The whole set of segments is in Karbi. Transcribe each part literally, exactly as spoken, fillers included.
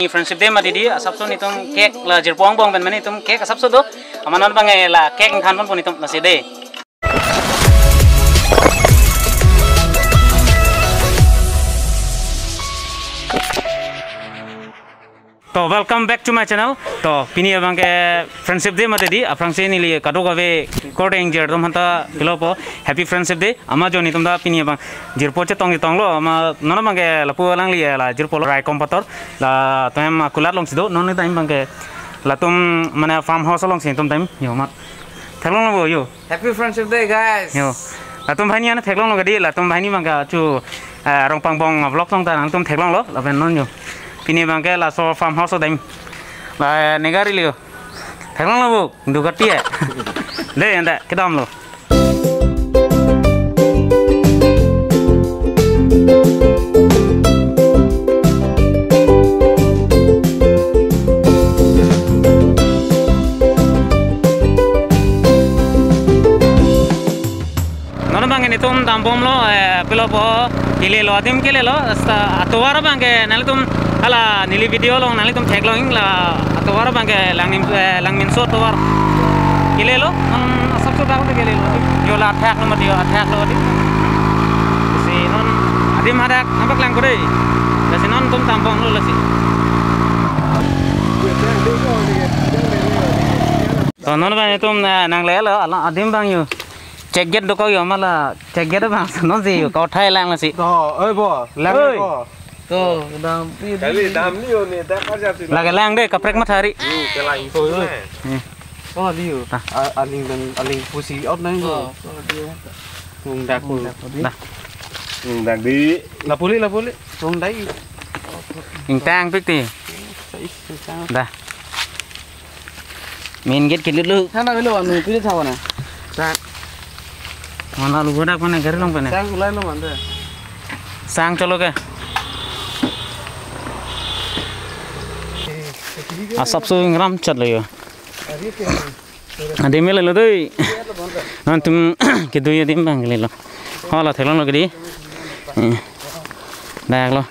Ni Friendship Day mati di, asapso netum cake la jirpo angbong pen mane netum cake asapso do. Amat non abang la cake ingthan ponpo netum lasi de. To, welcome back to my channel. To, pini abang ke Friendship Day mati di, aphrangsi neli kadokave korte ingjir atum aphanta pilo po Happy Friendship Day. Amat jo netum ta pini abang jirpo chetong chetonglo, amat non abang ke lapu alangli la jirpo lo Raikom Pator. Latum hem akulat alongsi do, non ne time abang ke latum mane farm house alongsi netum time yo amat. Theklonglo bo yo. Happy Friendship Day, guys. Yo. Latum banghini ane theklonglo kedi, latum banghini abang ke chu, eh, Rongpangbong vlog along ta nangtum theklonglo, lapen non yo. Pini abang ke laso farm house time. La negari liyo. Theklonglo bo, dukati ya. Le, anda, kedamlo. Non abang netum dambomlo, eh, pilo po, kelelo, adim kelelo, hasta atovar abang ke nanglitum hala neli video along nanglitum theklong la atovar abang ke Langnim, eh, Langminso atovar. Kelelo, non asapso dak kelelo. Yo la athak lo mati yo, athak lo mati. Si non adim hadak nampak lang kore. Lasi non netum dambomlo lasi. To non abang netum, eh, nanglelo, ala adim abang yo. Check gate dokok yo mala check gate abang non si yo kau thai lang lasi. To, oi bo, lang oi. Ko. To, dam pi. Kali dam ni yo ni, tak aja sih. Lake lang de, kaprek mathari. Yu, kelang itu. Oi, oi. Eh. Oh, liyo. Ah. A-, aling dan aling pusi out nang. Oh, oh, dia. Nung dak. Nung dak di. Nah. Nung dak di. Lapuli, lapuli. Nung dai. Ingtang pik ti. Sai, ingtang. Dah. Main gate ke lulu. Sana belo anu pide thawa na. Sang. Mana lu bodak mana gari along mana? Sang ulai lo mana? Sang cholo ke. Asapso ingram chat lo yo. Adim le lo doi. Non netum kedui adim abang le lo. Hala theklonglo kedi. Eh. Dak lo.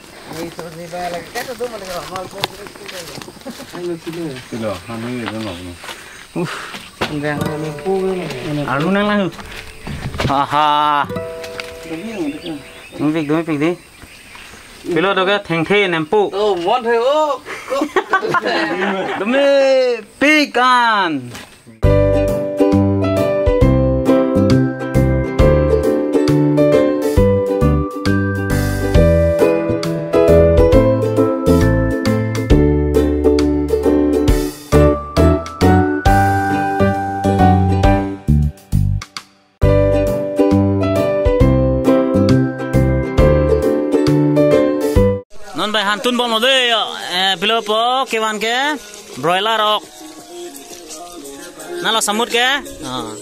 Silo, kami itu lo. Uh, enggak. Alu nang lahu. Aha. Dumi pik, dumi pik di. Pilo doke thengthe nempu. Oh, mon the, oh. Dumi pik an. Non bai hantun bomlo de, eh, pilo po kevan ke broiler ok. Nalo samut ke? Ah.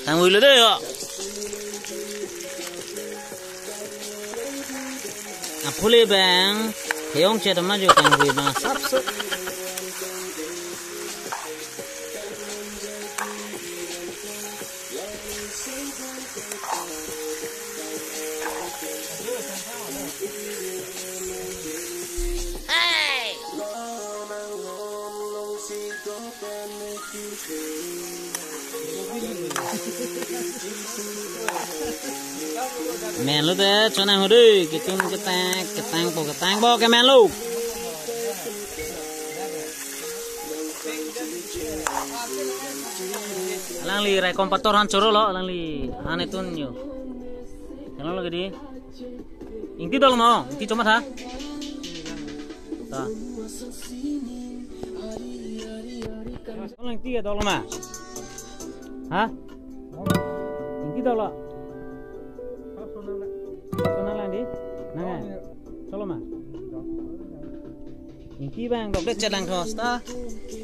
Tangvoi lo de yo. Apuli abang, heyong chet ama jo tangvoi abang asapso. Menlo te chonang ho dei, ketun ketang, ketang po, ketang po, kemenlo. Alangli raikom pator han chorolo, alangli han etun yo. Alanglo kedi. Ingti dolo ma, ingti chomatha. Ta. Alangli ingti dolo ma. Ha? Ingti dolo. Personal lang di. Nang. Cholo ma. Ingti abang dokdet chelang thos ta.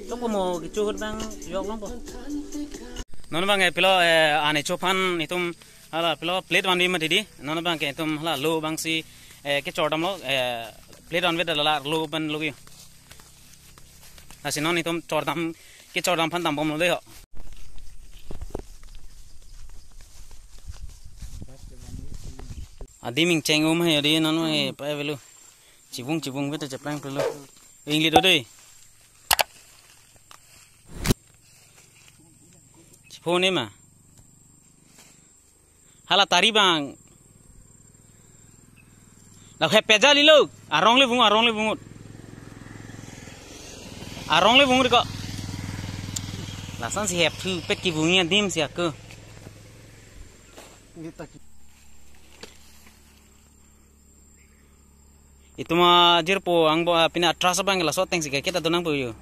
Tok mo kichu ahut abang yok longpo. Non abang eh pilo eh ane chophan itum hala pilo plate vanve mati di. Non abang ke itum hala lo abangsi eh kechor damlo eh plate vanve dala lo ban lo yo. Lasi non itum chor dam kechor dam aphan dambomlo de ho. Adim ingcheng um hai di non eh pa velo. Chibung chibung bete cheplang pelo. Ingli do dei. Chipho ne ma. Hala tari bang. Dak hep peja lilo. Arong le vung, arong le vung. Arong le vung ko. Lason si hep thu pet kivung adim si ako. Itum ajirpo angbo, ah, pini atras abang laso ateng si keket adonang po yo.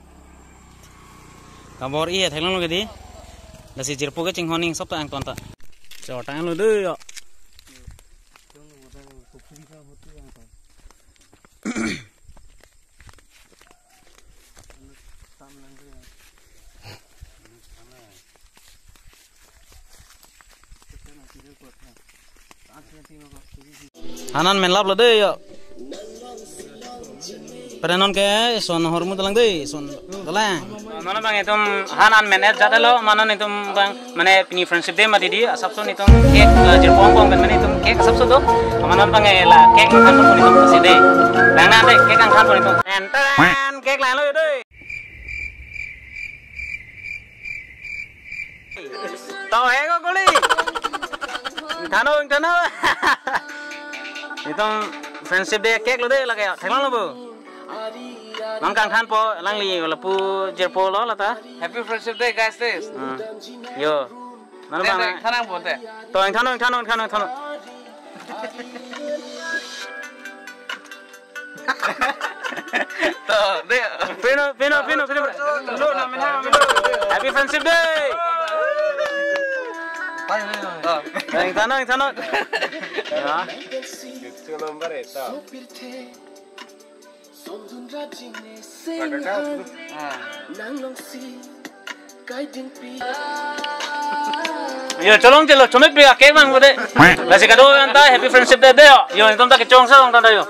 Kabor-i theklonglo kedi. Lasi jirpo ke chinghon ning sop ta angton ta. Chotanglo dei yo. Han an men laplo dei yo. Pada non ke son hormu dolang dei, son dolang. Mane bang itum han an men et jat lo, mane itum bang, mane pini friendship day mati di, asap son itum cake la jirpo ong pen mane itum cake asap son do. Mane bang la cake kan pon itum si dei. Bang na dei cake kan pon itum. Ten ten cake la lo dei. Tau he ko kuli. Thano, thano. Itum friendship day cake lo dei lake. Theklonglo bo. Non kangthanpo, alangli lapu jirpo lo lata. Happy Friendship Day, guys, this. Hmm. Yo. Non bang. Thanang bo te. To ingthano, ingthano, ingthano, ingthano. To, dei. Pino, pino, pino, pino. Lo na mina, mina. Happy Friendship Day. To. Ingthano, ingthano. Ya. Itu nomor itu. Yo, cholong chelo, chomepik cake bang bo dei. Lasi kado-an ta Happy Friendship Day dei yo. Yo, itum ta kechong sa ong ta yo.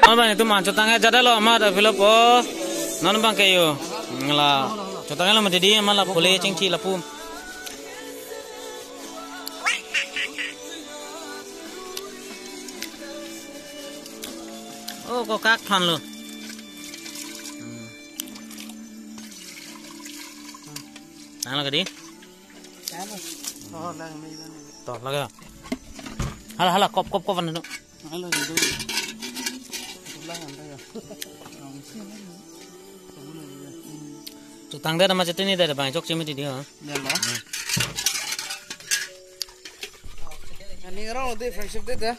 Oh bang, itum man chotang he jat lo, amat apilo po. Non bang ke yo. Ngla chotang lo mati di, amat la pule chingchi lapu. Oh, kokak thanlo. Hmm. Nang lagi di? Oh, lang, may lang. To, lagi. Hala, hala, kop, kop, kop, ano? Hala, hala. Lang, ano ya? Chotang dei nama chetini dei bang chokche mati di ha. Dei lo. Ani rong dei friendship day dei.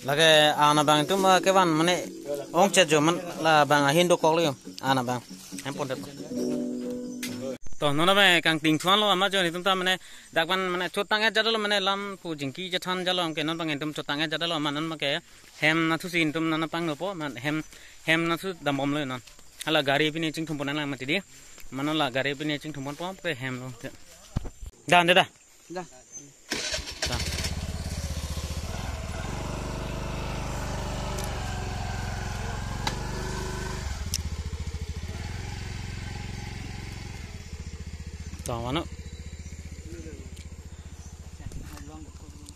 Lake ana bang itum, ah, kevan mane ongchet jo man la bang ahin dokoklo yo. Ana bang. Hem pon det. To non bang kangting thuanlo amat jo itum ta mane dak bang mane chotang he jat lo mane lam pu jingki chethan jat lo ke non bang itum chotang he jat lo amat non bang ke hem nathu si itum nangpangnopo, man hem, hem nathu dambomlo non. Hala gari pini chingthum pon nang mati di. Mane la gari pini chingthum ponpo ke hem lo. Da, da, da. Da. Da. To, mano.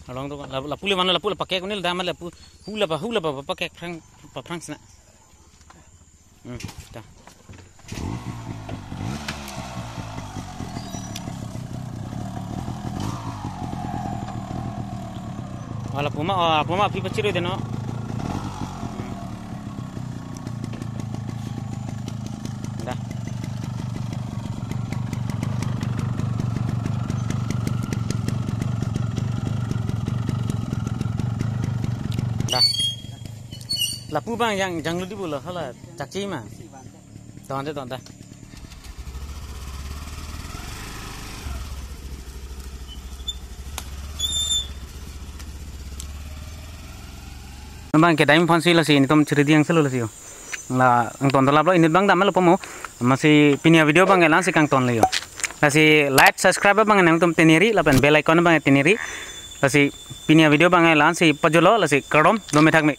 Along to, la, lapu le mano, lapu la pakek unil dam lapu, hula pa, hula pa, pakek phrang, paphrang sina. Hmm, ta. Wala puma, oh, puma phi pachiri deno. Hmm. Da. Da. Lapu bang jang, janglo di pulo, hala, chakchi ma. Tonte, tonte. Bang ke daim phone si lasi, netum chiri diang selo lasi. La, angton dolap lo, inut bang damlo pomo. Amatsi pini avideo bang ke la-an si kangtonlo yo. Lasi like, subscribe bang nangtum teniri, lapen bell icon bang teniri. Lasi pini avideo bang ke la-an si pajutlo, lasi kardom, dome thakme.